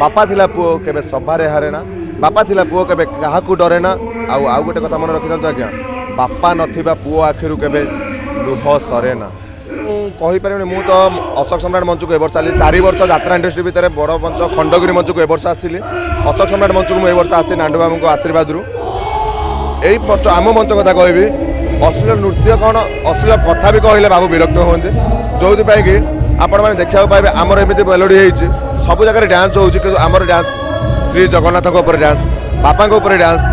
ବାପା ଥିଲା ପୁଅ କେବେ ସଭାରେ ହାରେ ନା, ବାପା ଥିଲା ପୁଅ କେବେ କାହାକୁ ଡରେ ନା। ଆଉ ଆଉ ଗୋଟେ କଥା ମନେ ରଖିଥାନ୍ତୁ ଆଜ୍ଞା, ବାପା ନଥିବା ପୁଅ ଆଖିରୁ କେବେ ଲୁହ ସରେ ନା। ମୁଁ କହିପାରିବିନି, ମୁଁ ତ ଅଶୋକ ସମ୍ରାଟ ମଞ୍ଚକୁ ଏ ବର୍ଷ ଆସିଲି। 4 ବର୍ଷ ଯାତ୍ରା ଇଣ୍ଡଷ୍ଟ୍ରି ଭିତରେ ବଡ଼ ମଞ୍ଚ ଖଣ୍ଡଗିରି ମଞ୍ଚକୁ ଏ ବର୍ଷ ଆସିଲି। ଅଶୋକ ସମ୍ରାଟ ମଞ୍ଚକୁ ମୁଁ ଏ ବର୍ଷ ଆସିଛି ନାଣ୍ଡୁ ବାବୁଙ୍କ ଆଶୀର୍ବାଦରୁ। ଏଇ ବର୍ଷ ଆମ ମଞ୍ଚ କଥା କହିବି, ଅଶ୍ଳୀଳ ନୃତ୍ୟ କ'ଣ ଅଶ୍ଳୀଳ କଥା ବି କହିଲେ ବାବୁ ବିରକ୍ତ ହୁଅନ୍ତି। ଯେଉଁଥିପାଇଁ କି ଆପଣମାନେ ଦେଖିବାକୁ ପାଇବେ ଆମର ଏମିତି ମେଲୋଡ଼ି ହେଇଛି, ସବୁ ଜାଗାରେ ଡ୍ୟାନ୍ସ ହେଉଛି, କିନ୍ତୁ ଆମର ଡ୍ୟାନ୍ସ ଶ୍ରୀ ଜଗନ୍ନାଥଙ୍କ ଉପରେ ଡ୍ୟାନ୍ସ, ବାପାଙ୍କ ଉପରେ ଡ୍ୟାନ୍ସ,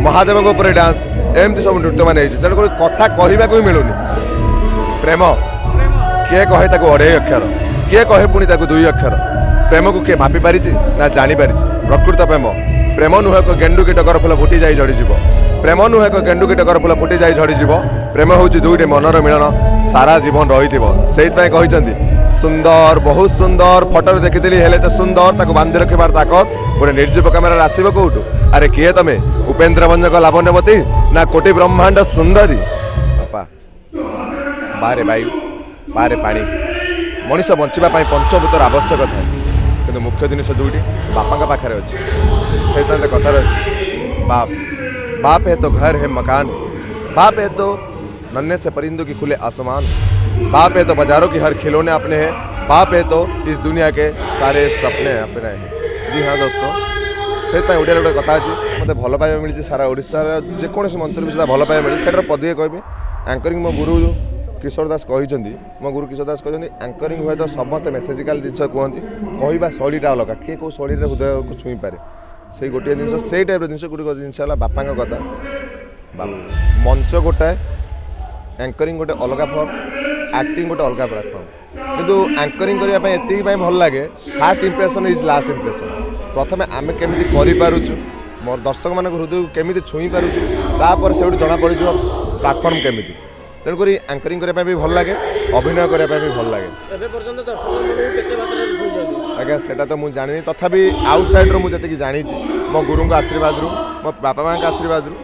ମହାଦେବଙ୍କ ଉପରେ ଡ୍ୟାନ୍ସ, ଏମିତି ସବୁ ନୃତ୍ୟମାନେ ହେଇଛି। ତେଣୁକରି କଥା କହିବାକୁ ହିଁ ମିଳୁନି। ପ୍ରେମ କିଏ କହେ ତାକୁ 2.5 ଅକ୍ଷର, କିଏ କହେ ପୁଣି ତାକୁ 2 ଅକ୍ଷର। ପ୍ରେମକୁ କିଏ ମାପି ପାରିଛି ନା ଜାଣିପାରିଛି? ପ୍ରକୃତ ପ୍ରେମ ପ୍ରେମ ନୁହେଁ ଏକ ଗେଣ୍ଡୁ କୀଟକର ଫୁଲ ଫୁଟି ଯାଇ ଝଡ଼ିଯିବ। ପ୍ରେମ ନୁହେଁ ଏକ ଗେଣ୍ଡୁ କୀଟକର ଫୁଲ ଫୁଟି ଯାଇ ଝଡ଼ିଯିବ। ପ୍ରେମ ହେଉଛି ଦୁଇଟି ମନର ମିଳନ, ସାରା ଜୀବନ ରହିଥିବ। ସେଇଥିପାଇଁ କହିଛନ୍ତି ସୁନ୍ଦର, ବହୁତ ସୁନ୍ଦର ଫଟୋରେ ଦେଖିଥିଲି, ହେଲେ ତ ସୁନ୍ଦର ତାକୁ ବାନ୍ଧି ରଖିବାର ତାକତ ଗୋଟେ ନିର୍ଜୀବ କ୍ୟାମେରାରେ ଆସିବ କୋଉଠୁ? ଆରେ କିଏ ତମେ, ଉପେନ୍ଦ୍ର ଭଞ୍ଜଙ୍କ ଲାବଣ୍ୟବତୀ ନା କୋଟି ବ୍ରହ୍ମାଣ୍ଡ ସୁନ୍ଦରୀ? ବାପା ବାରେ ବାୟୁ ବାରେ ପାଣି, ମଣିଷ ବଞ୍ଚିବା ପାଇଁ ପଞ୍ଚଭୂତର ଆବଶ୍ୟକ ଥାଏ, କିନ୍ତୁ ମୁଖ୍ୟ ଜିନିଷ ଦୁଇଟି ବାପାଙ୍କ ପାଖରେ ଅଛି। ସେଇଥିପାଇଁ ତ କଥାରେ ଅଛି, ବାପ बाप है तो घर है मकान है, बाप है तो नन्हे से परिंदों की खुले आसमान है, बाप है तो बाजारों की हर खिलौने अपने हैं, बाप है तो इस दुनिया के सारे सपने अपने हैं। जी हाँ दोस्तों, ସେଥିପାଇଁ ଓଡ଼ିଆରେ ଗୋଟେ କଥା ଅଛି, ମୋତେ ଭଲ ପାଇବା ମିଳିଛି ସାରା ଓଡ଼ିଶାର ଯେକୌଣସି ମଞ୍ଚରେ ବି ସୁଦ୍ଧା ଭଲ ପାଇବା ମିଳିଛି। ସେଟାର ପଦିଏ କହିବି, ଆଙ୍କରିଂ ମୋ ଗୁରୁ କିଶୋର ଦାସ କହିଛନ୍ତି, ମୋ ଗୁରୁ କିଶୋର ଦାସ କହିଛନ୍ତି, ଆଙ୍କରିଂ ହୁଏତ ସମସ୍ତେ ମେସେଜିକାଲ ଜିନିଷ କୁହନ୍ତି, କହିବା ଶୈଳୀଟା ଅଲଗା, କିଏ କେଉଁ ଶୈଳୀରେ ହୃଦୟକୁ ଛୁଇଁପାରେ। ସେଇ ଗୋଟିଏ ଜିନିଷ, ସେଇ ଟାଇପ୍ର ଜିନିଷ ଗୁଡ଼ିକ ଜିନିଷ ହେଲା ବାପାଙ୍କ କଥା। ମଞ୍ଚ ଗୋଟାଏ, ଆଙ୍କରିଂ ଗୋଟେ ଅଲଗା ଫର୍ମ, ଆକ୍ଟିଂ ଗୋଟେ ଅଲଗା ପ୍ଲାଟଫର୍ମ। କିନ୍ତୁ ଆଙ୍କରିଂ କରିବା ପାଇଁ ଏତିକି ପାଇଁ ଭଲ ଲାଗେ, first impression is last impression. ପ୍ରଥମେ ଆମେ କେମିତି କରିପାରୁଛୁ, ମୋର ଦର୍ଶକମାନଙ୍କ ହୃଦୟକୁ କେମିତି ଛୁଇଁ ପାରୁଛୁ, ତାପରେ ସେଇଠୁ ଜଣାପଡ଼ିଯିବ ପ୍ଲାଟଫର୍ମ କେମିତି। ତେଣୁକରି ଆଙ୍କରିଂ କରିବା ପାଇଁ ବି ଭଲ ଲାଗେ, ଅଭିନୟ କରିବା ପାଇଁ ବି ଭଲ ଲାଗେ। ଏବେ ପର୍ଯ୍ୟନ୍ତ ଦର୍ଶକମାନଙ୍କୁ କେତେ ମାତ୍ରାରେ ଛୁଇଁଛନ୍ତି? ଆଜ୍ଞା ସେଇଟା ତ ମୁଁ ଜାଣିନି, ତଥାପି ଆଉଟସାଇଡ଼ରୁ ମୁଁ ଯେତିକି ଜାଣିଛି, ମୋ ଗୁରୁଙ୍କ ଆଶୀର୍ବାଦରୁ, ମୋ ବାପା ମାଆଙ୍କ ଆଶୀର୍ବାଦରୁ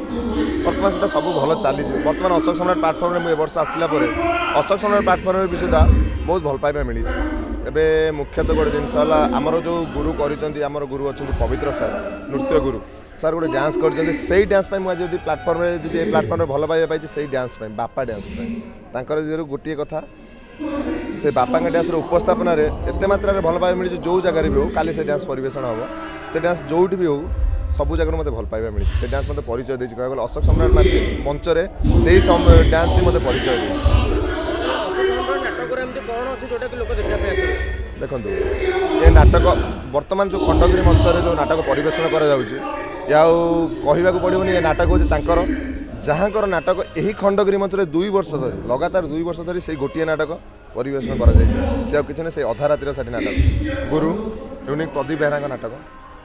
ବର୍ତ୍ତମାନ ସୁଦ୍ଧା ସବୁ ଭଲ ଚାଲିଛି। ବର୍ତ୍ତମାନ ଅଶୋକ ସମ୍ରାଟ ପ୍ଲାଟଫର୍ମରେ ମୁଁ ଏ ବର୍ଷ ଆସିଲା ପରେ ଅଶୋକ ସମ୍ରାଟ ପ୍ଲାଟଫର୍ମରେ ବି ସୁଦ୍ଧା ବହୁତ ଭଲ ପାଇବା ମିଳିଛି। ଏବେ ମୁଖ୍ୟତଃ ଗୋଟେ ଜିନିଷ ହେଲା, ଆମର ଯେଉଁ ଗୁରୁ କରିଛନ୍ତି, ଆମର ଗୁରୁ ଅଛନ୍ତି ପବିତ୍ର ସାର୍, ନୃତ୍ୟ ଗୁରୁ ସାର୍ ଗୋଟେ ଡ୍ୟାନ୍ସ କରିଛନ୍ତି। ସେଇ ଡ୍ୟାନ୍ସ ପାଇଁ ମୁଁ ଆଜି ଯଦି ପ୍ଲାଟଫର୍ମରେ, ଯଦି ଏ ପ୍ଲାଟଫର୍ମରେ ଭଲ ପାଇବା ପାଇଛି, ସେଇ ଡ୍ୟାନ୍ସ ପାଇଁ, ବାପା ଡ୍ୟାନ୍ସ ପାଇଁ। ତାଙ୍କର ଦେହରୁ ଗୋଟିଏ କଥା, ସେ ବାପାଙ୍କ ଡ୍ୟାନ୍ସର ଉପସ୍ଥାପନାରେ ଏତେ ମାତ୍ରାରେ ଭଲ ପାଇବା ମିଳିଛି, ଯେଉଁ ଜାଗାରେ ବି ହେଉ, କାଲି ସେ ଡ୍ୟାନ୍ସ ପରିବେଷଣ ହେବ, ସେ ଡ୍ୟାନ୍ସ ଯେଉଁଠି ବି ହେଉ, ସବୁ ଜାଗାରୁ ମୋତେ ଭଲ ପାଇବା ମିଳିଛି। ସେ ଡ୍ୟାନ୍ସ ମୋତେ ପରିଚୟ ଦେଇଛି। କହିବାକୁ ଗଲେ ଅଶୋକ ସମ୍ରାଟ ମଞ୍ଚରେ ସେଇ ଡ୍ୟାନ୍ସ ହିଁ ମୋତେ ପରିଚୟ ଦେଇଛି। ଅଶୋକ ସମ୍ରାଟ ନାଟକରେ ଏମିତି କ'ଣ ଅଛି ଯେଉଁଟାକି ଲୋକ ଦେଖିବା ପାଇଁ ଆସିବେ? ଦେଖନ୍ତୁ, ଏ ନାଟକ ବର୍ତ୍ତମାନ ଯେଉଁ ଖଣ୍ଡଗିରି ମଞ୍ଚରେ ଯେଉଁ ନାଟକ ପରିବେଷଣ କରାଯାଉଛି, ଏ ଆଉ କହିବାକୁ ପଡ଼ିବନି, ଏ ନାଟକ ହେଉଛି ତାଙ୍କର, ଯାହାଙ୍କର ନାଟକ ଏହି ଖଣ୍ଡଗିରି ମଞ୍ଚରେ 2 ବର୍ଷ ଧରି, ଲଗାତାର 2 ବର୍ଷ ଧରି ସେଇ ଗୋଟିଏ ନାଟକ ପରିବେଷଣ କରାଯାଇଛି। ସେ ଆଉ କିଛି ନାହିଁ, ସେଇ ଅଧା ରାତିର ସେଠି ନାଟକ, ଗୁରୁ ୟୁନିକ୍ ପ୍ରଦୀପ ବେହେରାଙ୍କ ନାଟକ।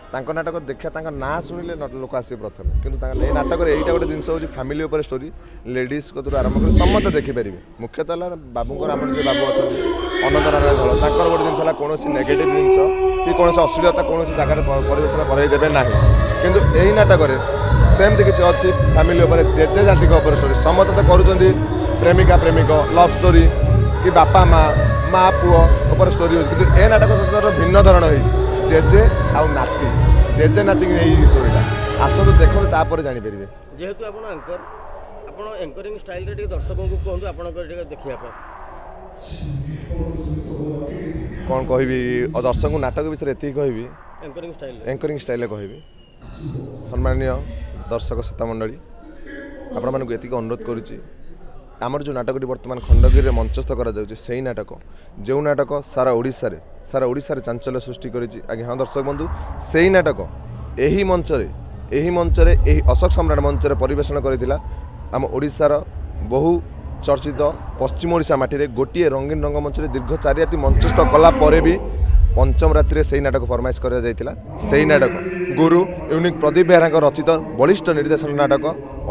ତାଙ୍କ ନାଟକ ଦେଖିବା, ତାଙ୍କ ନାଁ ଶୁଣିଲେ ଲୋକ ଆସିବେ ପ୍ରଥମେ। କିନ୍ତୁ ତାଙ୍କ ଏ ନାଟକରେ ଏଇଟା ଗୋଟେ ଜିନିଷ ହେଉଛି ଫ୍ୟାମିଲି ଉପରେ ଷ୍ଟୋରି, ଲେଡ଼ିଜ୍ କତୁରୁ ଆରମ୍ଭ କରି ସମସ୍ତେ ଦେଖିପାରିବେ। ମୁଖ୍ୟତଃ ହେଲା ବାବୁଙ୍କର, ଆମର ଯେଉଁ ବାବୁ ଅଛନ୍ତି ଅନନ୍ତ ନାରାୟଣ ଧଳ, ତାଙ୍କର ଗୋଟେ ଜିନିଷ ହେଲା କୌଣସି ନେଗେଟିଭ୍ ଜିନିଷ କି କୌଣସି ଅଶ୍ଳୀଳତା କୌଣସି ଜାଗାରେ ପରିବେଷଣ କରାଇ ଦେବେ ନାହିଁ। କିନ୍ତୁ ଏଇ ନାଟକରେ ସେମିତି କିଛି ଅଛି, ଫ୍ୟାମିଲି ଉପରେ, ଜେଜେ ଜାତିଙ୍କ ଉପରେ ଷ୍ଟୋରି। ସମସ୍ତେ ତ କରୁଛନ୍ତି ପ୍ରେମିକା ପ୍ରେମିକ ଲଭ୍ ଷ୍ଟୋରି କି ବାପା ମା, ମା ପୁଅ ଉପରେ ଷ୍ଟୋରି ହେଉଛି, କିନ୍ତୁ ଏ ନାଟକ ସହିତ ଭିନ୍ନ ଧରଣ ହେଇଛି, ଜେଜେ ଆଉ ନାତି, ଜେଜେ ନାତିକି ନେଇ ଷ୍ଟୋରିଟା। ଆସନ୍ତୁ ଦେଖନ୍ତୁ, ତାପରେ ଜାଣିପାରିବେ। ଯେହେତୁ ଆପଣ ଆଙ୍କର, ଆପଣ ଆଙ୍କରିଂ ଷ୍ଟାଇଲରେ ଟିକେ ଦର୍ଶକଙ୍କୁ କୁହନ୍ତୁ ଆପଣଙ୍କର ଟିକେ ଦେଖିବା ପାଇଁ। କ'ଣ କହିବି ଦର୍ଶକଙ୍କୁ ନାଟକ ବିଷୟରେ? ଏତିକି କହିବି, ଆଙ୍କରିଂ ଷ୍ଟାଇଲ, ଆଙ୍କରିଂ ଷ୍ଟାଇଲରେ କହିବି। ସମ୍ମାନୀୟ ଦର୍ଶକ ଶ୍ରୋତାମଣ୍ଡଳୀ, ଆପଣମାନଙ୍କୁ ଏତିକି ଅନୁରୋଧ କରୁଛି, ଆମର ଯେଉଁ ନାଟକଟି ବର୍ତ୍ତମାନ ଖଣ୍ଡଗିରିରେ ମଞ୍ଚସ୍ଥ କରାଯାଉଛି, ସେଇ ନାଟକ, ଯେଉଁ ନାଟକ ସାରା ଓଡ଼ିଶାରେ, ସାରା ଓଡ଼ିଶାରେ ଚାଞ୍ଚଲ୍ୟ ସୃଷ୍ଟି କରିଛି। ଆଜ୍ଞା ହଁ ଦର୍ଶକ ବନ୍ଧୁ, ସେଇ ନାଟକ ଏହି ମଞ୍ଚରେ, ଏହି ମଞ୍ଚରେ, ଏହି ଅଶୋକ ସମ୍ରାଟ ମଞ୍ଚରେ ପରିବେଷଣ କରିଥିଲା ଆମ ଓଡ଼ିଶାର ବହୁ ଚର୍ଚ୍ଚିତ ପଶ୍ଚିମ ଓଡ଼ିଶା ମାଟିରେ ଗୋଟିଏ ରଙ୍ଗୀନ ରଙ୍ଗମଞ୍ଚରେ ଦୀର୍ଘ 4 ରାତି ମଞ୍ଚସ୍ଥ କଲା ପରେ ବି ପଞ୍ଚମ ରାତିରେ ସେଇ ନାଟକ ଫରମାଇଶ କରାଯାଇଥିଲା। ସେଇ ନାଟକ ଗୁରୁ ୟୁନିକ୍ ପ୍ରଦୀପ ବେହେରାଙ୍କ ରଚିତ ବଳିଷ୍ଠ ନିର୍ଦ୍ଦେଶନ ନାଟକ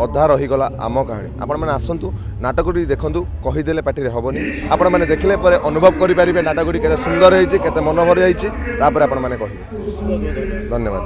ଅଧା ରହିଗଲା ଆମ କାହାଣୀ। ଆପଣମାନେ ଆସନ୍ତୁ, ନାଟକଟି ଦେଖନ୍ତୁ। କହିଦେଲେ ପାଟିରେ ହେବନି, ଆପଣମାନେ ଦେଖିଲେ ପରେ ଅନୁଭବ କରିପାରିବେ ନାଟକଟି କେତେ ସୁନ୍ଦର ହେଇଛି, କେତେ ମନୋଭର ହେଇଛି, ତାପରେ ଆପଣମାନେ କହିବେ। ଧନ୍ୟବାଦ।